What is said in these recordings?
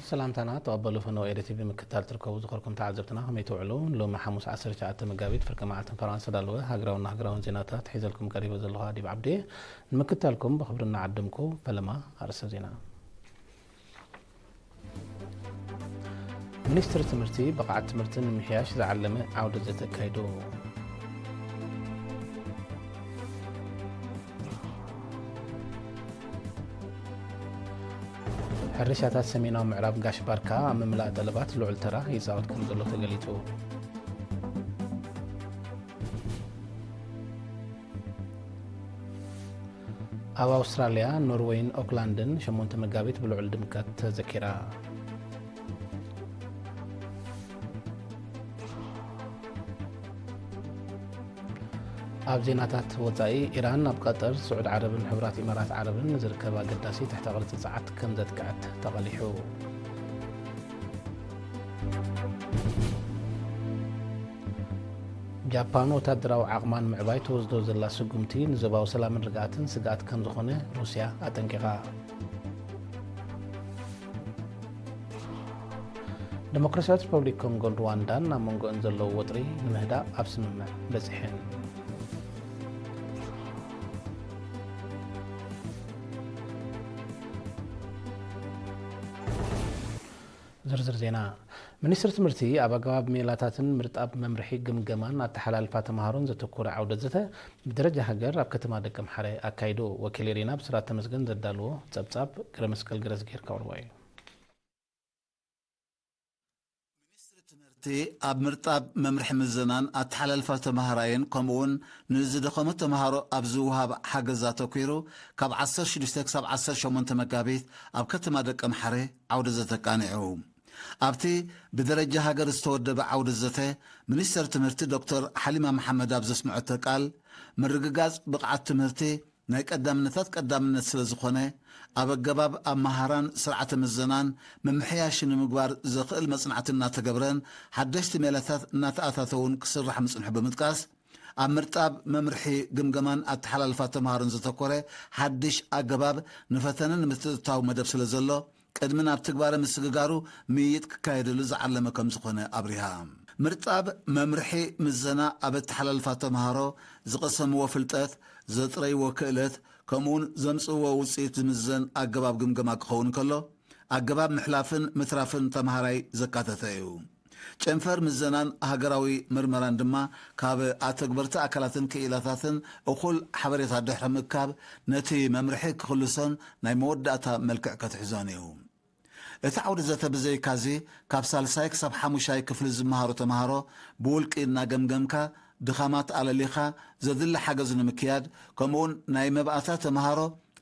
ሰላምታና ተቐበሉ። ፈነወ ኤሪ ቲቪ ምክታል ትርከቡ ዝኸርኩም ተዓዘብትና ከመይ ትውዕሉ? ሎሚ ሓሙስ ዓሰርተ ትሽዓተ መጋቢት ፍርቂ መዓልትን ፈራን ዝተዳለወ ሃገራውን ሃገራውን ዜናታት ሒዘልኩም ቀሪበ ዘለኹ ኣዲብ ዓብዴ። ንምክታልኩም ብኽብሪ እናዓደምኩ፣ ፈለማ ኣርእስተ ዜና። ሚኒስትሪ ትምህርቲ ብቕዓት ትምህርቲ ንምምሕያሽ ዝዓለመ ዓውደ ዘተ ኣካይዱ። ሕርሻታት ሰሜናዊ ምዕራብ ጋሽ ባርካ ኣብ ምምላእ ጠለባት ልዑል ተራ ይጻወት ከም ዘሎ ተገሊጹ። ኣብ ኣውስትራልያ፣ ኖርወይን ኦክላንድን ሸሞንተ መጋቢት ብልዑል ድምቀት ተዘኪራ። ኣብ ዜናታት ወጻኢ፣ ኢራን ኣብ ቀጠር፣ ስዑድ ዓረብን ሕቡራት ኢማራት ዓረብን ንዝርከብ ኣገዳሲ ትሕተ ቅርጺ ጸዓት ከም ዘጥቅዐት ተቐሊሑ። ጃፓን ወታደራዊ ዓቕማ ንምዕባይ ትወስዶ ዘላ ስጉምቲ ንዞባዊ ሰላምን ርግኣትን ስግኣት ከም ዝኾነ ሩስያ ኣጠንቂቓ። ዲሞክራሲያዊት ሪፐብሊክ ኮንጎን ሩዋንዳን ኣብ መንጎአን ዘለዉ ወጥሪ ንምህዳእ ኣብ ስምምዕ በጺሐን። ዝርዝር ዜና። ሚኒስትሪ ትምህርቲ ኣብ ኣገባብ ሜላታትን ምርጣብ መምርሒ ግምገማን ኣተሓላልፋ ተምሃሮን ዘተኮረ ዓውደ ዘተ ብደረጃ ሃገር ኣብ ከተማ ደቀምሓረ ኣካይዱ። ወኪል ኤሪና ብስራት ተመስገን ዘዳልዎ ጸብጻብ ገረመስቀል ገረዝጊሄር ከቕርቦ እዩ። ሚኒስትሪ ትምህርቲ ኣብ ምርጣብ መምርሒ ምዘናን ኣተሓላልፋ ተምሃራይን ከምኡውን ንዝደኸሙ ተምሃሮ ኣብ ዝወሃብ ሓገዝ ኣተኲሩ ካብ ዓሰርተ ሽዱሽተ ክሳብ ዓሰርተ ሸሞንተ መጋቢት ኣብ ከተማ ደቀምሓረ ዓውደ ዘተ ቃኒዑ። ኣብቲ ብደረጃ ሃገር ዝተወደበ ዓውደ ዘተ፣ ሚኒስተር ትምህርቲ ዶክተር ሓሊማ መሓመድ ኣብ ዘስምዐቶ ቃል፣ ምርግጋጽ ብቕዓት ትምህርቲ ናይ ቀዳምነታት ቀዳምነት ስለ ዝኾነ፣ ኣብ ኣገባብ ኣመሃራን ስርዓተ ምዘናን ምምሕያሽ ንምግባር ዘኽእል መጽናዕቲ እናተገብረን ሓደሽቲ ሜላታት እናተኣታተውን ክስራሕ ምጽንሑ ብምጥቃስ፣ ኣብ ምርጣብ መምርሒ ግምገማን ኣተሓላልፋ ተምሃሮን ዘተኮረ ሓድሽ ኣገባብ ንፈተነ ንምትእትታው መደብ ስለ ዘሎ፣ ቅድሚ ናብ ትግባረ ምስግጋሩ ምይይጥ ክካየደሉ ዝዓለመ ከም ዝኾነ ኣብሪሃ። ምርጣብ መምርሒ ምዘና ኣብ ኣተሓላልፋ ተምሃሮ ዝቐሰምዎ ፍልጠት፣ ዘጥረይዎ ክእለት፣ ከምኡውን ዘምጽእዎ ውጽኢት ዝምዘን ኣገባብ ግምገማ ክኸውን ከሎ፣ ኣገባብ ምሕላፍን ምትራፍን ተምሃራይ ዘካተተ እዩ። ጨንፈር ምዘናን ሃገራዊ ምርመራን ድማ ካብ ኣተግበርቲ ኣካላትን ክኢላታትን እኹል ሓበሬታ ድሕሪ ምእካብ ነቲ መምርሒ ክኽልሶን ናይ መወዳእታ መልክዕ ከትሕዞን እዩ። እቲ ዓውዲ ዘተ ብዘይካዚ ካብ ሳልሳይ ክሳብ ሓሙሻይ ክፍሊ ዝመሃሩ ተምሃሮ ብውልቂ እናገምገምካ ድኻማት ኣለሊኻ ዘድሊ ሓገዝ ንምክያድ ከምኡውን ናይ መብኣታ ተምሃሮ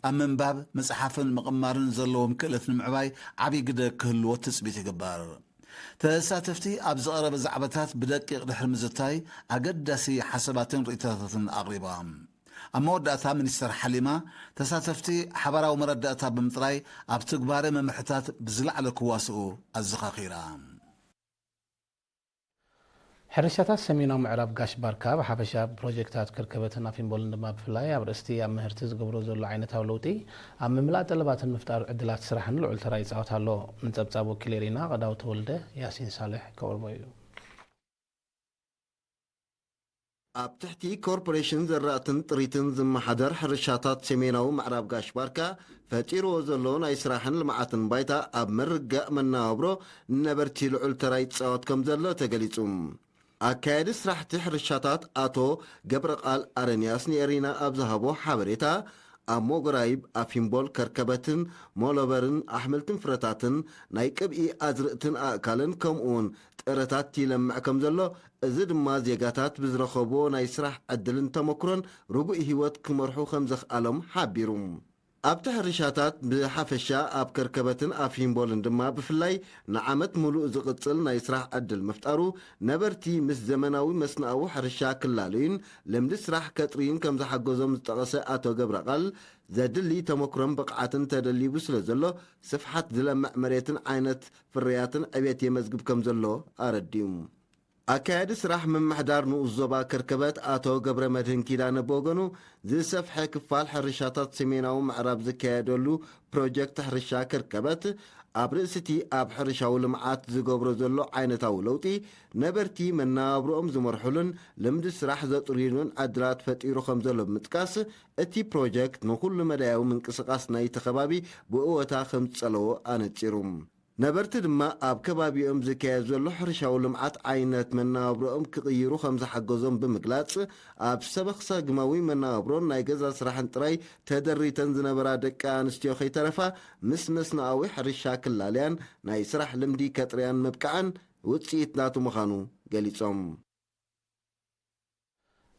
ኣብ ምንባብ፣ ምጽሓፍን ምቕማርን ዘለዎም ክእለት ንምዕባይ ዓብዪ ግደ ክህልዎ ትጽቢት ይግበር። ተሳተፍቲ ኣብ ዝቐረበ ዛዕባታት ብደቂቕ ድሕሪ ምዝታይ ኣገዳሲ ሓሳባትን ርእይቶታትን ኣቕሪቦም። ኣብ መወዳእታ ሚኒስተር ሓሊማ ተሳተፍቲ ሓባራዊ መረዳእታ ብምጥራይ ኣብ ትግባረ መምርሕታት ብዝለዓለ ክዋስኡ ኣዘኻኺራ። ሕርሻታት ሰሜናዊ ምዕራብ ጋሽ ባርካ ብሓፈሻ ፕሮጀክታት ከርከበትን ኣፊምቦልን ድማ ብፍላይ ኣብ ርእስቲ ኣብ ምህርቲ ዝገብሮ ዘሎ ዓይነታዊ ለውጢ ኣብ ምምላእ ጠለባትን ምፍጣር ዕድላት ስራሕን ልዑል ተራ ይጻወት ኣሎ። ንጸብጻብ ወኪል ኤሪና ቀዳው ተወልደ ያሲን ሳልሕ ከቕርቦ እዩ። ኣብ ትሕቲ ኮርፖሬሽን ዘራእትን ጥሪትን ዝመሓደር ሕርሻታት ሰሜናዊ ምዕራብ ጋሽ ባርካ ፈጢርዎ ዘሎ ናይ ስራሕን ልምዓትን ባይታ ኣብ ምርጋእ መነባብሮ ነበርቲ ልዑል ተራ ይጻወት ከም ዘሎ ተገሊጹ። ኣካያዲ ስራሕቲ ሕርሻታት ኣቶ ገብረቓል ኣረንያስ ንኤሪና ኣብ ዝሃቦ ሓበሬታ፣ ኣብ ሞጎራይብ፣ ኣፊምቦል፣ ከርከበትን ሞሎበርን ኣሕምልትን ፍረታትን ናይ ቅብኢ ኣዝርእትን ኣእካልን ከምኡውን ጥረታት ይለምዕ ከም ዘሎ፣ እዚ ድማ ዜጋታት ብዝረኸብዎ ናይ ስራሕ ዕድልን ተመክሮን ርጉእ ህይወት ክመርሑ ከም ዘኽኣሎም ሓቢሩ። ኣብቲ ሕርሻታት ብሓፈሻ ኣብ ከርከበትን ኣፊምቦልን ድማ ብፍላይ ንዓመት ምሉእ ዝቕጽል ናይ ስራሕ ዕድል ምፍጣሩ ነበርቲ ምስ ዘመናዊ መስንኣዊ ሕርሻ ክላለዩን ልምዲ ስራሕ ከጥርዩን ከም ዝሓገዞም ዝጠቐሰ ኣቶ ገብረቓል፣ ዘድሊ ተመክሮን ብቕዓትን ተደሊቡ ስለ ዘሎ ስፍሓት ዝለምዕ መሬትን ዓይነት ፍርያትን ዕቤት የመዝግብ ከም ዘሎ ኣረዲኡ። ኣካያዲ ስራሕ ምምሕዳር ንኡስ ዞባ ከርከበት ኣቶ ገብረ መድህን ኪዳነ ብወገኑ፣ ዝሰፍሐ ክፋል ሕርሻታት ሰሜናዊ ምዕራብ ዝካየደሉ ፕሮጀክት ሕርሻ ከርከበት ኣብ ርእሲ እቲ ኣብ ሕርሻዊ ልምዓት ዝገብሮ ዘሎ ዓይነታዊ ለውጢ፣ ነበርቲ መነባብሮኦም ዝመርሕሉን ልምዲ ስራሕ ዘጥርዩሉን ዕድላት ፈጢሩ ከም ዘሎ ብምጥቃስ፣ እቲ ፕሮጀክት ንኹሉ መዳያዊ ምንቅስቓስ ናይቲ ከባቢ ብእወታ ከም ዝጸለዎ ኣነጺሩ። ነበርቲ ድማ ኣብ ከባቢኦም ዝካየድ ዘሎ ሕርሻዊ ልምዓት ዓይነት መነባብሮኦም ክቕይሩ ከም ዝሓገዞም ብምግላጽ፣ ኣብ ሰበኽ ሳግማዊ መነባብሮን ናይ ገዛ ስራሕን ጥራይ ተደሪተን ዝነበራ ደቂ ኣንስትዮ ከይተረፋ፣ ምስ መስኖኣዊ ሕርሻ ክላለያን ናይ ስራሕ ልምዲ ከጥርያን ምብቃዕን ውጽኢት ናቱ ምዃኑ ገሊጾም።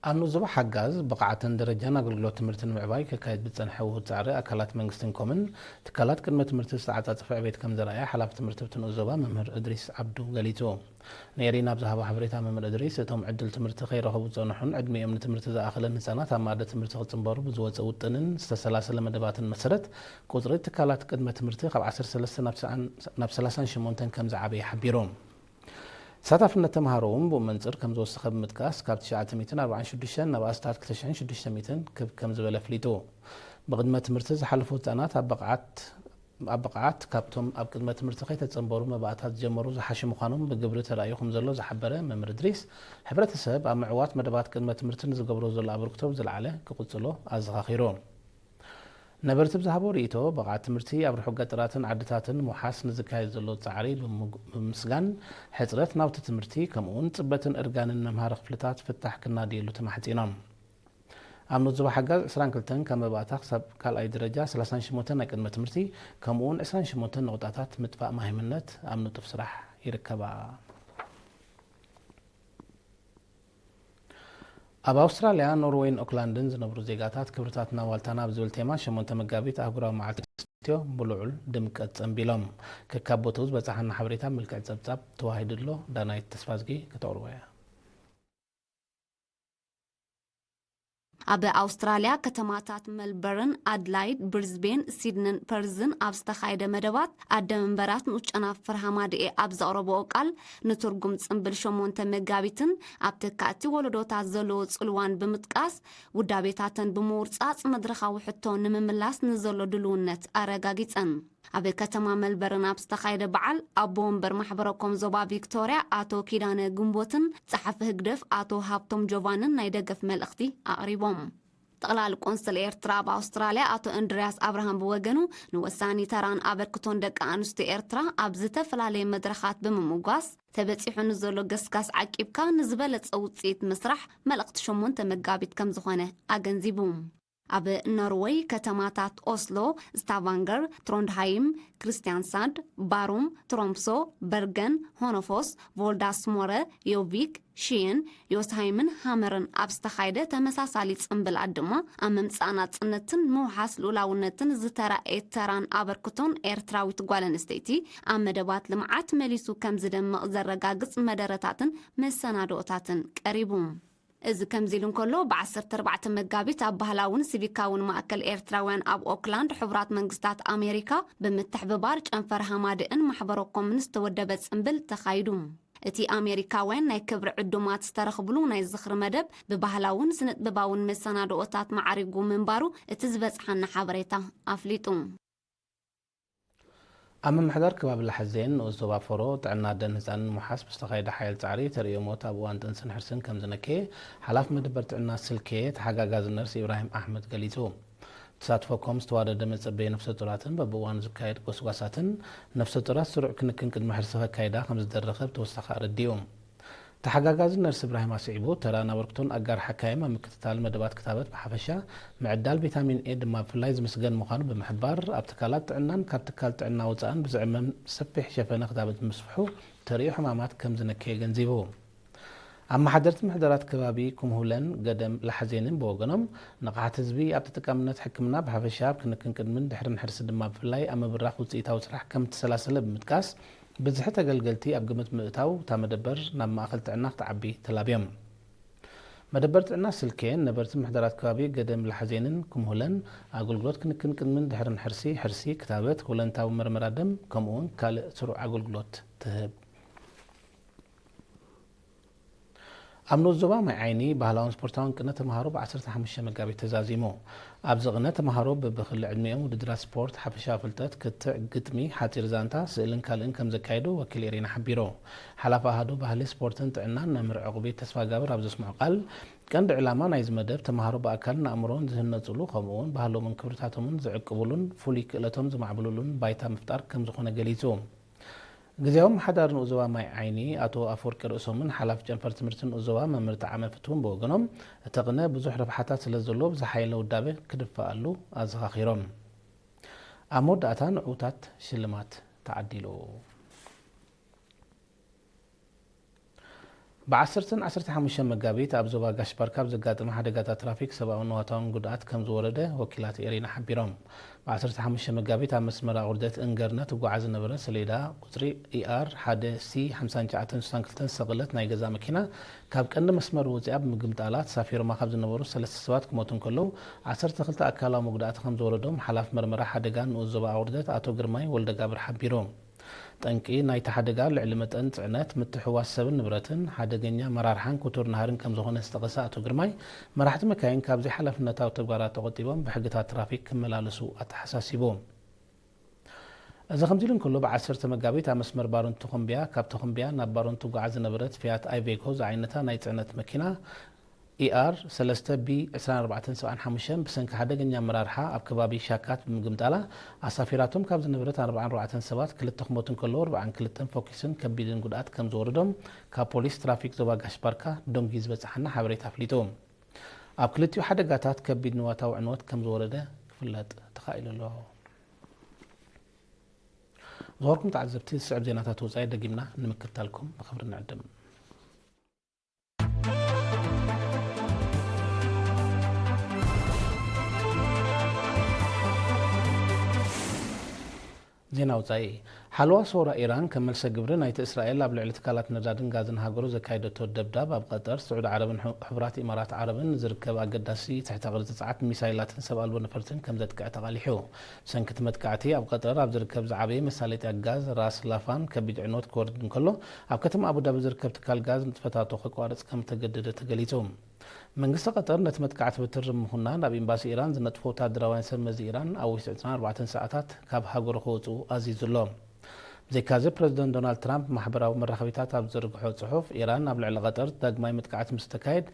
ኣብ ንዞባ ሓጋዝ ብቕዓትን ደረጃን ኣገልግሎት ትምህርቲ ንምዕባይ ክካየድ ብዝጸንሐ ውሁድ ጻዕሪ ኣካላት መንግስትን ኮምን ትካላት ቅድመ ትምህርቲ ዝተዓጻጸፈ ዕቤት ከም ዘርኣየ ሓላፊ ትምህርቲ ኣብቲ ንኡስ ዞባ መምህር እድሪስ ዓብዱ ገሊጹ። ንኤሪና ኣብ ዝሃቦ ሓበሬታ መምህር እድሪስ፣ እቶም ዕድል ትምህርቲ ከይረኸቡ ዝጸንሑን ዕድሚኦም ንትምህርቲ ዝኣኸለን ህጻናት ኣብ መኣዲ ትምህርቲ ክጽንበሩ ብዝወጸ ውጥንን ዝተሰላሰለ መደባትን መሰረት፣ ቁጽሪ ትካላት ቅድመ ትምህርቲ ካብ ዓሰርተ ሰለስተ ናብ ሰላሳን ሸሞንተን ከም ዝዓበየ ሓቢሩ። ተሳታፍነት ተምሃሮ እውን ብኡ መንጽር ከም ዝወሰኸ ብምጥቃስ፣ ካብ ትሽዓተ ሚእትን ኣርባዓን ሽዱሽተን ናብ ኣስታት ክልተ ሽሕን ሽዱሽተ ሚእትን ክብ ከም ዝበለ ኣፍሊጡ። ብቕድመ ትምህርቲ ዝሓለፉ ህጻናት ኣብ ብቕዓት ኣብ ብቕዓት ካብቶም ኣብ ቅድመ ትምህርቲ ከይተጸንበሩ መባእታት ዝጀመሩ ዝሓሹ ምዃኖም ብግብሪ ተራእዩ ከም ዘሎ ዝሓበረ መምህር እድሪስ፣ ሕብረተሰብ ኣብ ምዕዋት መደባት ቅድመ ትምህርቲ ንዝገብሮ ዘሎ ኣበርክቶ ብዝለዓለ ክቕጽሎ ኣዘኻኺሩ። ነበርቲ ብዝሃቦ ርእይቶ፣ ብቕዓት ትምህርቲ ኣብ ርሑቕ ገጠራትን ዓድታትን ንምውሓስ ንዝካየድ ዘሎ ጻዕሪ ብምግ-፣ ብምምስጋን፣ ሕጽረት ናውቲ ትምህርቲ፣ ከምኡ'ውን ጽበትን እርጋንን መምሃሪ ክፍልታት ፍታሕ ክናድየሉ ተማሕጺኖም። ኣብ ንኡስ ዞባ ሓጋዝ ዕስራን ክልተን ካብ መባእታ ክሳብ ካልኣይ ደረጃ፣ ሰላሳን ሸሞንተን ናይ ቅድመ ትምህርቲ፣ ከምኡ'ውን ዕስራን ሸሞንተን ነቑጣታት ምጥፋእ ማሂምነት ኣብ ንጡፍ ስራሕ ይርከባ። ኣብ ኣውስትራልያ፣ ኖርዌይን ኦክላንድን ዝነብሩ ዜጋታት ክብርታትና ዋልታና ብዝብል ቴማ ሸሞንተ መጋቢት ኣህጉራዊ መዓልቲ ደቂ ኣንስትዮ ብልዑል ድምቀት ጸንቢሎም። ከካብ ቦትኡ ዝበጻሓና ሓበሬታ መልክዕ ጸብጻብ ተዋሂዱ ኣሎ። ዳናይት ተስፋዝጊ ከተቕርቦ እያ። ኣብ ኣውስትራልያ ከተማታት መልበርን፣ ኣድላይድ፣ ብሪዝቤን፣ ሲድንን ፐርዝን ኣብ ዝተኻየደ መደባት፣ ኣደ መንበራት ንኡስ ጨናፍር ሃማደኤ ኣብ ዘቕረብኦ ቃል፣ ንትርጉም ጽምብል ሸሞንተ መጋቢትን ኣብ ተካእቲ ወለዶታት ዘለዎ ጽልዋን ብምጥቃስ፣ ውዳቤታተን ብምውርጻጽ መድረኻዊ ሕቶ ንምምላስ ንዘሎ ድልውነት ኣረጋጊጸን። ኣብ ከተማ መልበርን ኣብ ዝተኻየደ በዓል፣ ኣቦ ወንበር ማሕበረ ኮም ዞባ ቪክቶርያ ኣቶ ኪዳነ ግንቦትን ጸሓፊ ህግደፍ ኣቶ ሃብቶም ጆቫንን ናይ ደገፍ መልእኽቲ ኣቕሪቦም። ጠቕላሊ ቆንስል ኤርትራ ኣብ ኣውስትራልያ ኣቶ እንድርያስ ኣብርሃም ብወገኑ፣ ንወሳኒ ተራን ኣበርክቶን ደቂ ኣንስትዮ ኤርትራ ኣብ ዝተፈላለየ መድረኻት ብምምጓስ፣ ተበጺሑ ንዘሎ ገስጋስ ዓቂብካ ንዝበለጸ ውጽኢት ምስራሕ መልእኽቲ ሸሞንተ መጋቢት ከም ዝኾነ ኣገንዚቡ። ኣብ ኖርወይ ከተማታት ኦስሎ፣ ስታቫንገር፣ ትሮንድሃይም፣ ክሪስቲያንሳድ፣ ባሩም፣ ትሮምሶ፣ በርገን፣ ሆኖፎስ፣ ቮልዳስሞረ፣ ዮቪክ፣ ሽየን፣ ዮስሃይምን ሃመርን ኣብ ዝተኻየደ ተመሳሳሊ ጽምብላት ድማ፣ ኣብ ምምጻእ ናጽነትን ምውሓስ ልኡላውነትን ዝተራእየ ተራን ኣበርክቶን ኤርትራዊት ጓል ኣንስተይቲ ኣብ መደባት ልምዓት መሊሱ ከም ዝደምቕ ዘረጋግጽ መደረታትን መሰናድኦታትን ቀሪቡ። እዚ ከምዚ ኢሉ እንከሎ፣ ብ ዓሰርተ ኣርባዕተ መጋቢት ኣብ ባህላውን ሲቪካውን ማእከል ኤርትራውያን ኣብ ኦክላንድ፣ ሕቡራት መንግስታት ኣሜሪካ ብምትሕብባር ጨንፈር ሃማደኤን ማሕበረ ኮምን ዝተወደበ ጽምብል ተኻይዱ። እቲ ኣሜሪካውያን ናይ ክብሪ ዕዱማት ዝተረኽብሉ ናይ ዝኽሪ መደብ ብባህላውን ስነጥበባውን መሰናድኦታት ማዕሪጉ ምንባሩ እቲ ዝበጽሓና ሓበሬታ ኣፍሊጡ። ኣብ ምምሕዳር ከባቢ ላሕዜን ንኡስ ዞባ ፎሮ ጥዕና ኣደን ህጻንን ንምውሓስ ብዝተኻየደ ሓያል ጻዕሪ ተርእዮ ሞት ኣብ እዋን ጥንስን ሕርስን ከም ዝነከየ ሓላፊ መደበር ጥዕና ስልኬ ተሓጋጋዚ ነርስ ኢብራሂም ኣሕመድ ገሊጹ። ተሳትፎ ኮም ዝተዋደደ መጸበዪ ነፍሰ ጡራትን በብእዋኑ ዝካየድ ጎስጓሳትን ነፍሰ ጡራት ስሩዕ ክንክን ቅድመ ሕርሲ ከካይዳ ከም ዝደረኸ ብተወሳኺ ኣረዲኡ። ተሓጋጋዚ ነርስ እብራሂም ኣስዒቡ፣ ተራን ኣበርክቶን ኣጋር ሓካይም ኣብ ምክትታል መደባት ክታበት ብሓፈሻ፣ ምዕዳል ቪታሚን ኤ ድማ ብፍላይ ዝምስገን ምዃኑ ብምሕባር፣ ኣብ ትካላት ጥዕናን ካብ ትካል ጥዕና ወጻእን ብዝዕመም ሰፊሕ ሸፈነ ክታበት ብምስፍሑ ተርእዮ ሕማማት ከም ዝነከየ ገንዚቡ። ኣመሓደርቲ ምሕደራት ከባቢ ኩምሁለን ገደም ላሕዜንን ብወገኖም፣ ንቕሓት ህዝቢ ኣብ ተጠቃምነት ሕክምና ብሓፈሻ ኣብ ክንክን ቅድምን ድሕርን ሕርሲ ድማ ብፍላይ ኣብ ምብራኽ ውጽኢታዊ ስራሕ ከም እተሰላሰለ ብምጥቃስ፣ ብዝሒ ተገልገልቲ ኣብ ግምት ብምእታው፣ እታ መደበር ናብ ማእከል ጥዕና ክትዓቢ ተላብዮም። መደበር ጥዕና ስልኬን ነበርቲ ምሕደራት ከባቢ ገደም ላሕዜንን ክምሁለን፣ ኣገልግሎት ክንክን ቅድምን ድሕርን ሕርሲ፣ ሕርሲ፣ ክታበት፣ ሁለንታዊ መርመራ ደም፣ ከምኡውን ካልእ ስሩዕ ኣገልግሎት ትህብ። ኣብ ንኡስ ዞባ ማይ ዓይኒ ባህላውን ስፖርታውን ቅነ ተምሃሮ ብ15 መጋቢት ተዛዚሙ። ኣብዚ ቅነ ተምሃሮ በብክሊ ዕድሚኦም ውድድራት ስፖርት፣ ሓፈሻዊ ፍልጠት፣ ክትዕ፣ ግጥሚ፣ ሓፂር ዛንታ፣ ስእልን ካልእን ከም ዘካየዱ ወኪል ኤሪና ሓቢሩ። ሓላፊ ኣሃዱ ባህሊ፣ ስፖርትን ጥዕናን መምህር ዕቑቢ ተስፋጋብር ኣብ ዘስምዖ ቃል፣ ቀንዲ ዕላማ ናይዚ መደብ ተምሃሮ ብኣካልን ኣእምሮን ዝህነፁሉ ከምኡ እውን ባህሎምን ክብርታቶምን ዝዕቅብሉን ፍሉይ ክእለቶም ዝማዕብልሉን ባይታ ምፍጣር ከም ዝኾነ ገሊፁ። ግዝያዊ ኣመሓዳሪ ንኡስ ዞባ ማይ ዓይኒ ኣቶ ኣፈወርቂ ርእሶምን ሓላፊ ጨንፈር ትምህርቲ ንኡስ ዞባ መምህር ጠዓመ ፍትውን ብወገኖም፣ እቲ ቅነ ብዙሕ ረብሓታት ስለ ዘለዎ ብዝሓየለ ውዳበ ክድፋኣሉ ኣዘኻኺሮም። ኣብ መወዳእታ ንዕዉታት ሽልማት ተዓዲሉ። ብ10ን 15 መጋቢት ኣብ ዞባ ጋሽ ባርካ ኣብ ዘጋጠመ ሓደጋታት ትራፊክ ሰብኣውን ንዋታውን ጉድኣት ከም ዝወረደ ወኪላት ኤሪና ሓቢሮም። ብ15 መጋቢት ኣብ መስመር ኣቑርደት እንገርነ ትጓዓዝ ዝነበረ ሰሌዳ ቁጽሪ ኢኣር ሓደ ሲ ሓምሳን ትሽዓተን ስሳን ክልተን ዝተሰቕለት ናይ ገዛ መኪና ካብ ቀንዲ መስመር ወጺኣ ብምግምጣላ ተሳፊሮማ ካብ ዝነበሩ ሰለስተ ሰባት ክሞቱ እንከለዉ ዓሰርተ ክልተ ኣካላዊ መጉዳእቲ ከም ዝወረዶም ሓላፊ መርመራ ሓደጋ ንኡስ ዞባ ኣቑርደት ኣቶ ግርማይ ወልደጋብር ሓቢሩ። ጠንቂ ናይቲ ሓደጋ ልዕሊ መጠን ጽዕነት፣ ምትሕውዋስ ሰብን ንብረትን፣ ሓደገኛ ኣመራርሓን ክቱር ናህርን ከም ዝኾነ ዝጠቐሰ ኣቶ ግርማይ፣ መራሕቲ መካይን ካብ ዘይሓላፍነታዊ ተግባራት ተቖጢቦም ብሕግታት ትራፊክ ክመላለሱ ኣተሓሳሲቡ። እዚ ከምዚ ኢሉ እንከሎ፣ ብ10 መጋቢት ኣብ መስመር ባሮን ተኾምቢያ ካብ ተኾምቢያ ናብ ባሮን ትጓዓዝ ዝነበረት ፊያት ኣይቬኮ ዝዓይነታ ናይ ጽዕነት መኪና ኢኣር ሰለስተ ቢ ዕስራን ኣርባዕተን ሰብዓን ሓሙሽተን ብሰንኪ ሓደገኛ ኣመራርሓ ኣብ ከባቢ ሻካት ብምግምጣላ ኣሳፊራቶም ካብ ዝነበረት ኣርባዓን ኣርባዕተን ሰባት ክልተ ክሞቱ እንከለዉ ኣርባዓን ክልተን ፈኲስን ከቢድን ጉድኣት ከም ዝወረዶም ካብ ፖሊስ ትራፊክ ዞባ ጋሽ ባርካ ዶንጊ ዝበጽሓና ሓበሬታ ኣፍሊጡ። ኣብ ክልቲኡ ሓደጋታት ከቢድ ንዋታዊ ዕንወት ከም ዝወረደ ክፍለጥ ተኻኢሉ ኣሎ። ዝኸበርኩም ተዓዘብቲ፣ ዝስዕብ ዜናታት ወጻኢ ደጊምና ንምክትታልኩም ብኽብሪ ንዕድም። ዜና ወጻኢ። ሓለዋ ሰውራ ኢራን ከም መልሰ ግብሪ ናይቲ እስራኤል ኣብ ልዕሊ ትካላት ነዳድን ጋዝን ሃገሩ ዘካየደቶ ደብዳብ ኣብ ቀጠር፣ ስዑዲ ዓረብን ሕቡራት ኢማራት ዓረብን ዝርከብ ኣገዳሲ ትሕተ ቅርጺ ጸዓት ሚሳይላትን ሰብ ኣልቦ ነፈርትን ከም ዘጥቅዐ ተቓሊሑ። ብሰንኪ እቲ መጥቃዕቲ ኣብ ቀጠር ኣብ ዝርከብ ዝዓበየ መሳለጥያ ጋዝ ራስ ላፋን ከቢድ ዕንወት ክወርድ እንከሎ፣ ኣብ ከተማ ኣቡዳቢ ዝርከብ ትካል ጋዝ ንጥፈታቱ ከቋርጽ ከም እተገደደ ተገሊጹ። መንግስቲ ቀጠር ነቲ መጥቃዕቲ ብትሪ ምኹናን ኣብ ኤምባሲ ኢራን ዝነጥፉ ወታደራውያን ሰብ መዚ ኢራን ኣብ ውሽጢ ዕስራን ኣርባዕተን ሰዓታት ካብ ሃገሩ ክወጽኡ ኣዚዙ ኣሎ። ብዘይካዚ ፕረዚደንት ዶናልድ ትራምፕ ማሕበራዊ መራኸቢታት ኣብ ዝዘርግሖ ጽሑፍ፣ ኢራን ኣብ ልዕሊ ቀጠር ዳግማይ መጥቃዕቲ ምስ ተካየድ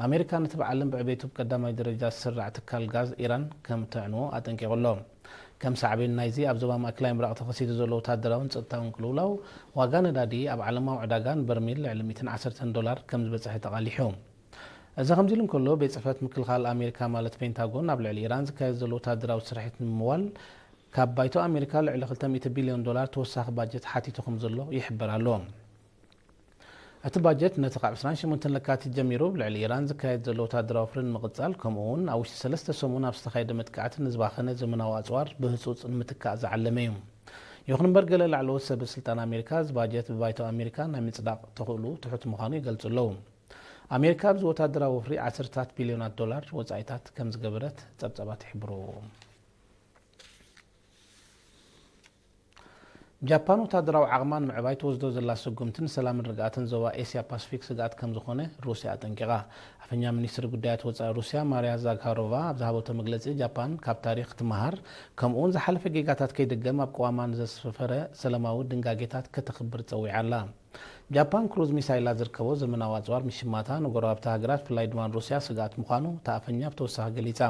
ኣሜሪካ ነቲ ብዓለም ብዕቤቱ ብቀዳማይ ደረጃ ዝስራዕ ትካል ጋዝ ኢራን ከም ተዕንዎ ኣጠንቂቑ ኣሎ። ከም ሳዕቤን ናይዚ ኣብ ዞባ ማእከላይ ምብራቕ ተኸሲቱ ዘሎ ወታደራውን ጸጥታውን ቅልውላው ዋጋ ነዳዲ ኣብ ዓለማዊ ዕዳጋ ንበርሚል ልዕሊ ሚእትን ዓሰርተን ዶላር ከም ዝበጽሐ ተቓሊሑ። እዚ ከምዚ ኢሉ እንከሎ፣ ቤት ጽሕፈት ምክልኻል ኣሜሪካ ማለት ፔንታጎን ኣብ ልዕሊ ኢራን ዝካየድ ዘሎ ወታደራዊ ስርሒት ንምምዋል ካብ ባይቶ ኣሜሪካ ልዕሊ ክልተ ሚእቲ ቢልዮን ዶላር ተወሳኺ ባጀት ሓቲቱ ከም ዘሎ ይሕበር ኣሎ። እቲ ባጀት ነቲ ካብ ዕስራን ሸሞንተን ለካቲት ጀሚሩ ኣብ ልዕሊ ኢራን ዝካየድ ዘሎ ወታደራዊ ወፍሪ ንምቕጻል፣ ከምኡ እውን ኣብ ውሽጢ ሰለስተ ሰሙን ኣብ ዝተኻየደ መጥቃዕቲ ንዝባኸነ ዘመናዊ ኣጽዋር ብህጹጽ ንምትካእ ዝዓለመ እዩ። ይኹን እምበር፣ ገለ ላዕለዎት ሰበ ስልጣን ኣሜሪካ፣ እዚ ባጀት ብባይቶ ኣሜሪካ ናይ ምጽዳቕ ተኽእልኡ ትሑት ምዃኑ ይገልጹ ኣለዉ። ኣሜሪካ ኣብዚ ወታደራዊ ወፍሪ ዓሰርታት ቢልዮናት ዶላር ወጻኢታት ከም ዝገበረት ጸብጻባት ይሕብሩ። ጃፓን ወታደራዊ ዓቕማ ንምዕባይ ትወስዶ ዘላ ስጉምቲ ንሰላምን ርግኣትን ዞባ ኤስያ ፓስፊክ ስግኣት ከም ዝኾነ ሩስያ ኣጠንቂቓ። ኣፈኛ ሚኒስትሪ ጉዳያት ወጻኢ ሩስያ ማርያ ዛካሮቫ ኣብ ዝሃበቶ መግለጺ፣ ጃፓን ካብ ታሪኽ ክትመሃር፣ ከምኡውን ዝሓለፈ ጌጋታት ከይድገም ኣብ ቅዋማ ንዘስፈረ ሰላማዊ ድንጋጌታት ከተኽብር ጸዊዓ ኣላ። ጃፓን ክሩዝ ሚሳይላት ዝርከቦ ዘመናዊ ኣጽዋር ምሽማታ ንጎረባብቲ ሃገራት፣ ብፍላይ ድማ ንሩስያ ስግኣት ምዃኑ እታ ኣፈኛ ብተወሳኺ ገሊጻ።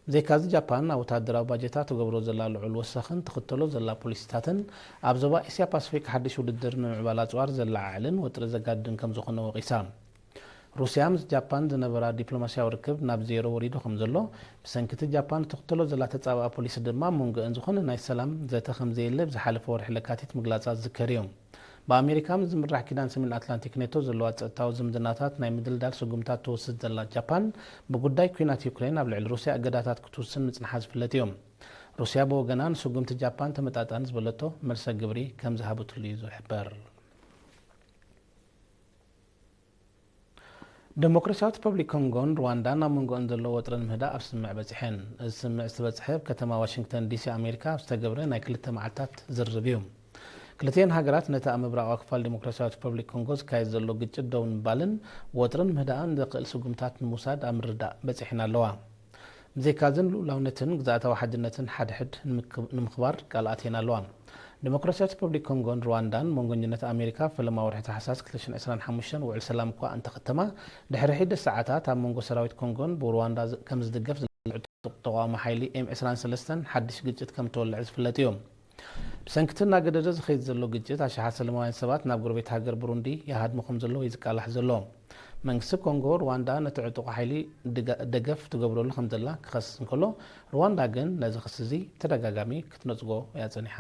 ብዘይካዚ፣ ጃፓን ኣብ ወተሃደራዊ ባጀታ ትገብሮ ዘላ ልዑል ወሰኽን ትኽተሎ ዘላ ፖሊሲታትን ኣብ ዞባ ኤስያ ፓስፊክ ሓድሽ ውድድር ምምዕባል ኣጽዋር ዘለዓዕልን ወጥሪ ዘጋድድን ከም ዝኾነ ወቒሳ። ሩስያ ምስ ጃፓን ዝነበራ ዲፕሎማስያዊ ርክብ ናብ ዜሮ ወሪዱ ከም ዘሎ፣ ብሰንኪ እቲ ጃፓን እትኽተሎ ዘላ ተጻብኣ ፖሊሲ ድማ ኣብ መንጎአን ዝኾነ ናይ ሰላም ዘተ ከም ዘየለ ብዝሓለፈ ወርሒ ለካቲት ምግላጻ ዝዝከር እዩ። ብኣሜሪካ ምስ ዝምራሕ ኪዳን ሰሜን ኣትላንቲክ ኔቶ ዘለዋ ጸጥታዊ ዝምድናታት ናይ ምድልዳል ስጉምታት ትወስድ ዘላ ጃፓን፣ ብጉዳይ ኲናት ዩክሬን ኣብ ልዕሊ ሩስያ እገዳታት ክትውስን ምጽንሓ ዝፍለጥ እዩ። ሩስያ ብወገና ንስጉምቲ ጃፓን ተመጣጣኒ ዝበለቶ መልሰ ግብሪ ከም ዝሃበትሉ እዩ ዝሕበር። ደሞክራሲያዊት ሪፐብሊክ ኮንጎን ሩዋንዳን ኣብ መንጎኣን ዘሎ ወጥሪ ንምህዳእ ኣብ ስምምዕ በጺሐን። እዚ ስምምዕ ዝተበጽሐ ኣብ ከተማ ዋሽንግተን ዲሲ ኣሜሪካ ኣብ ዝተገብረ ናይ ክልተ መዓልታት ዝርርብ እዩ። ክልቲኤን ሃገራት ነቲ ኣብ ምብራቓዊ ክፋል ዲሞክራሲያዊት ሪፐብሊክ ኮንጎ ዝካየድ ዘሎ ግጭት ደው ንምባልን ወጥሪ ንምህዳእን ዘኽእል ስጉምታት ንምውሳድ ኣብ ምርድዳእ በጺሐን ኣለዋ። ብዘይካዝን ልኡላውነትን ግዝኣታዊ ሓድነትን ሓድሕድ ንምክ-፣ ንምኽባር ቃል ኣትየን ኣለዋ። ዲሞክራሲያዊት ሪፐብሊክ ኮንጎን ሩዋንዳን መንጎኝነት ኣሜሪካ ፈለማ ወርሒ ታሕሳስ ክልተ ሽሕን ዕስራን ሓሙሽተን ውዕል ሰላም እኳ እንተኸተማ፣ ድሕሪ ሒደት ሰዓታት ኣብ መንጎ ሰራዊት ኮንጎን ብሩዋንዳ ዝ-፣ ከም ዝድገፍ ዝለዓል ዕጡቕ ተቓዋሚ ሓይሊ ኤም ዕስራን ሰለስተን ሓድሽ ግጭት ከም እተወልዐ ዝፍለጥ እዩ። ብሰንኪ እቲ እናገደደ ዝኸይድ ዘሎ ግጭት፣ ኣሽሓት ሰላማውያን ሰባት ናብ ጎረቤት ሃገር ብሩንዲ ይሃድሙ ከም ዘለዉ እዩ ዝቃላሕ ዘሎ። መንግስቲ ኮንጎ፣ ሩዋንዳ ነቲ ዕጡቕ ሓይሊ ድጋ-፣ ደገፍ ትገብረሉ ከም ዘላ ክኸስስ እንከሎ፣ ሩዋንዳ ግን ነዚ ክሲ እዚ ብተደጋጋሚ ክትነጽጎ እያ ጸኒሓ።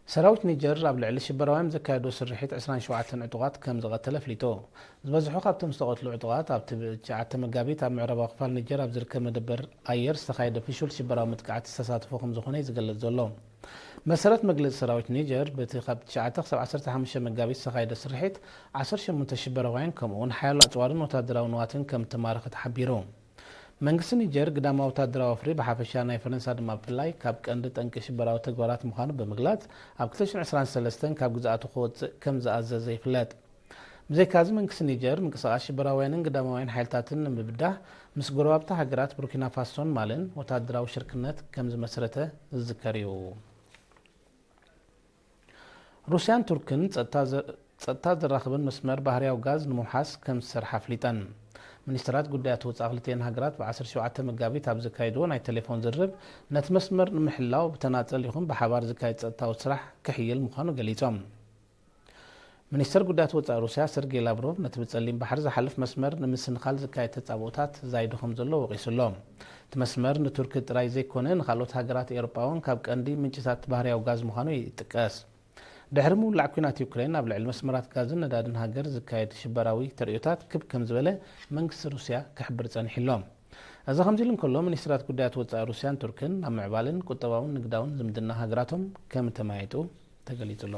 ሰራዊት ኒጀር ኣብ ልዕሊ ሽበራውያን ዘካየዶ ስርሒት ዕስራን ሸውዓተን ዕጡቓት ከም ዝቐተለ ኣፍሊጡ። ዝበዝሑ ካብቶም ዝተቐትሉ ዕጡቓት ኣብቲ ብ-፣ ትሽዓተ መጋቢት ኣብ ምዕራባዊ ክፋል ኒጀር ኣብ ዝርከብ መደበር ኣየር ዝተኻየደ ፍሹል ሽበራዊ መጥቃዕቲ ዝተሳተፉ ከም ዝኾነ እዩ ዝገልጽ ዘሎ። መሰረት መግለጺ ሰራዊት ኒጀር፣ በቲ ካብ ትሽዓተ ክሳብ ዓሰርተ ሓሙሽተ መጋቢት ዝተኻየደ ስርሒት ዓሰርተ ሸሞንተ ሽበራውያን ከምኡ እውን ሓያሎ ኣጽዋርን ወታደራዊ ንዋትን ከም እተማረኸ ተሓቢሩ። መንግስቲ ኒጀር ግዳማዊ ወታደራዊ ወፍሪ ብሓፈሻ ናይ ፈረንሳ ድማ ብፍላይ ካብ ቀንዲ ጠንቂ ሽበራዊ ተግባራት ምዃኑ ብምግላጽ፣ ኣብ ክልተ ሽሕን ዕስራን ሰለስተን ካብ ግዝኣቱ ክወጽእ ከም ዝኣዘዘ ይፍለጥ። ብዘይካዚ መንግስቲ ኒጀር ምንቅስቓስ ሽበራውያንን ግዳማውያን ሓይልታትን ንምብዳህ ምስ ጎረባብቲ ሃገራት ቡርኪና ፋሶን ማልን ወታደራዊ ሽርክነት ከም ዝመስረተ ዝዝከር እዩ። ሩስያን ቱርክን ጸጥታ ዘ-፣ ጸጥታ ዘራኽብን መስመር ባህርያዊ ጋዝ ንምውሓስ ከም ዝሰርሓ ኣፍሊጠን። ሚኒስትራት ጉዳያት ወጻኢ ክልቲኤን ሃገራት ብ ዓሰርተ ሸውዓተ መጋቢት ኣብ ዘካየድዎ ናይ ቴሌፎን ዝርርብ፣ ነቲ መስመር ንምሕላው ብተናጸል ይኹን ብሓባር ዝካየድ ጸጥታዊ ስራሕ ክሕይል ምዃኑ ገሊጾም። ሚኒስተር ጉዳያት ወጻኢ ሩስያ ሰርጌይ ላቭሮቭ ነቲ ብጸሊም ባሕሪ ዝሓልፍ መስመር ንምስንኻል ዝካየድ ተጻብኦታት ዛይዱ ከም ዘሎ ወቒሱ ኣሎ። እቲ መስመር ንቱርኪ ጥራይ ዘይኮነ ንኻልኦት ሃገራት ኤውሮጳ እውን ካብ ቀንዲ ምንጭታት ባህርያዊ ጋዝ ምዃኑ ይጥቀስ። ድሕሪ ምውላዕ ኲናት ዩክሬን ኣብ ልዕሊ መስመራት ጋዝን ነዳድን ሃገር ዝካየድ ሽበራዊ ተርእዮታት ክብ ከም ዝበለ መንግስቲ ሩስያ ክሕብር ጸኒሑ ኣሎ። እዚ ከምዚ ኢሉ እንከሎ፣ ሚኒስትራት ጉዳያት ወጻኢ ሩስያን ቱርክን ኣብ ምዕባልን ቁጠባውን ንግዳውን ዝምድና ሃገራቶም ከም እተመያየጡ ተገሊጹ ኣሎ።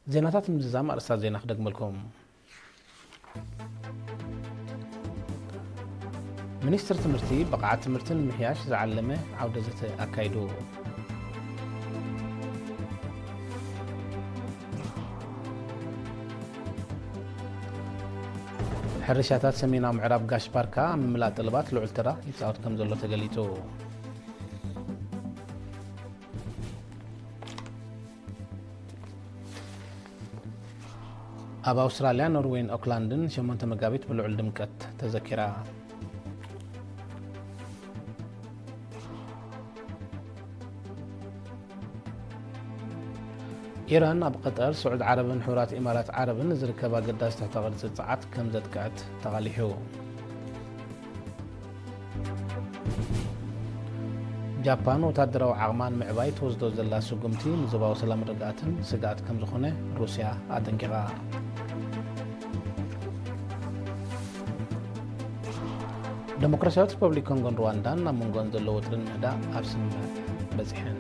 ዜናታት ምዝዛም ኣርእስታት ዜና ክደግመልኩም። ሚኒስትሪ ትምህርቲ ብቕዓት ትምህርቲ ንምሕያሽ ዝዓለመ ዓውደ ዘተ ኣካይዱ። ሕርሻታት ሰሜናዊ ምዕራብ ጋሽ ባርካ ኣብ ምምላእ ጠለባት ልዑል ተራ ይጻወት ከም ዘሎ ተገሊጹ። ኣብ ኣውስትራልያ፣ ኖርዌይን ኦክላንድን ሸሞንተ መጋቢት ብልዑል ድምቀት ተዘኪራ። ኢራን ኣብ ቀጠር፣ ስዑድ ዓረብን ሕቡራት ኢማራት ዓረብን ንዝርከብ ኣገዳሲ ትሕተ ቅርጺ ጸዓት ከም ዘጥቅዐት ተቓሊሑ። ጃፓን ወታደራዊ ዓቕማ ንምዕባይ ትወስዶ ዘላ ስጉምቲ ንዞባዊ ሰላምን ርግኣትን ስግኣት ከም ዝኾነ ሩስያ ኣጠንቂቓ። ደሞክራሲያዊት ሪፐብሊክ ኮንጎን ሩዋንዳን ኣብ መንጎን ዘሎ ወጥሪ ንምህዳእ ኣብ ስምምዕ በጺሐን።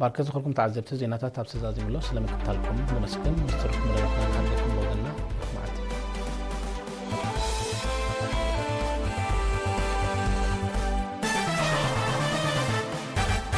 ባርከ ዝኸርኩም ተዓዘብቲ፣ ዜናታት ኣብ ተዛዚሙ ኣሎ። ስለ ምክትታልኩም ነመስግን። ምስ ትርፍ መደባትና ንሓልፈኩም ብወገንና